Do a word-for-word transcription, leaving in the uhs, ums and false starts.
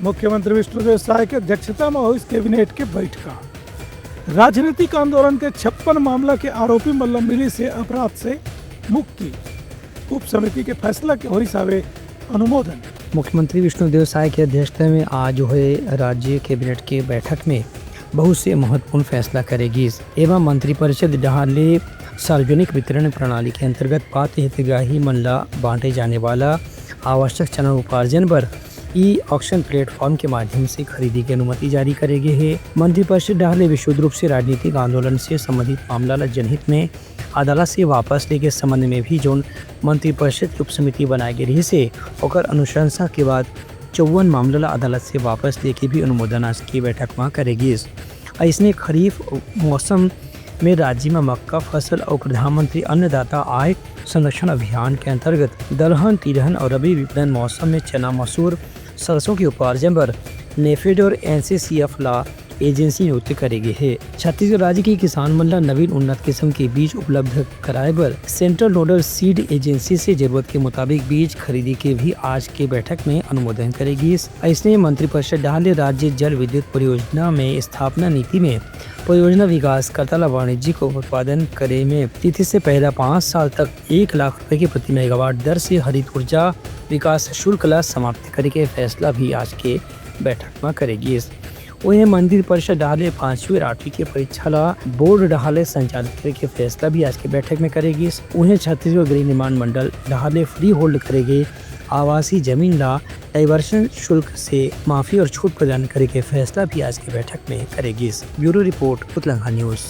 मुख्यमंत्री विष्णुदेव साय के अध्यक्षता म होइस कैबिनेट के बैठका। राजनीतिक आंदोलन के छप्पन मामला के आरोपी मन ल मिलिस हे अपराध से मुक्ति। उप समिति के फैसला के होइस हवे अनुमोदन। मुख्यमंत्री विष्णुदेव साय के अध्यक्षता में आज होए राज्य कैबिनेट के बैठक में बहुत से महत्वपूर्ण फैसला करे गिस। एमा मंत्रिपरिषद डहार ले सार्वजनिक वितरण प्रणाली के अंतर्गत पात्र हितग्राही मन ला बांटे जाने वाला आवश्यक चना उपार्जन बर ई ऑक्शन प्लेटफॉर्म के माध्यम से खरीदी के अनुमति जारी करे गे हे। मंत्रिपरिषद डहार ले विशुद्ध रूप से राजनीतिक आंदोलन से संबंधित मामला ला जनहित में अदालत से वापस लेके संबंध में भी जोन मंत्रिपरिषद के उपसमिति बनाए गे रहिस हे, ओकर अनुशंसा के बाद चौवन मामला ला अदालत से वापस लेके भी अनुमोदन आज की बैठक में करे गिस। अइसने खरीफ मौसम में राज्य में मक्का फसल और प्रधानमंत्री अन्नदाता आय संरक्षण अभियान के अंतर्गत दलहन, तिलहन और रबी विपणन मौसम में चना, मसूर, सरसों के उपार्जन बर नेफेड और एनसीसीएफ ला एजेंसी नियुक्त करे गे हे। छत्तीसगढ़ राज्य के किसान मन ला नवीन उन्नत किस्म के बीज उपलब्ध कराए बर सेंट्रल नोडल सीड एजेंसी से जरूरत के मुताबिक बीज खरीदी के भी आज के बैठक में अनुमोदन करे गिस। अइसने मंत्रिपरिषद डहार ले राज्य जल विद्युत परियोजना में स्थापना नीति में परियोजना विकासकर्ता ला वाणिज्यिक उत्पादन करे में तिथि से पहला पाँच साल तक एक लाख रुपए के प्रति मेगावाट दर से हरित ऊर्जा विकास शुल्क ला समाप्त करे के फैसला भी आज के बैठक में करे गिस। उहें, मंत्रिपरिषद डहार ले पांचवी और आठवीं के परीक्षा ला बोर्ड डहार ले संचालित करे के फैसला भी आज के बैठक में करे गिस। उहें, छत्तीसगढ़ गृह निर्माण मंडल डहार ले फ्री होल्ड करे गे आवासीय जमीन ला डाइवर्शन शुल्क से माफी और छूट प्रदान करे के फैसला भी आज के बैठक में करे गिस। Bureau report, Utlangha news.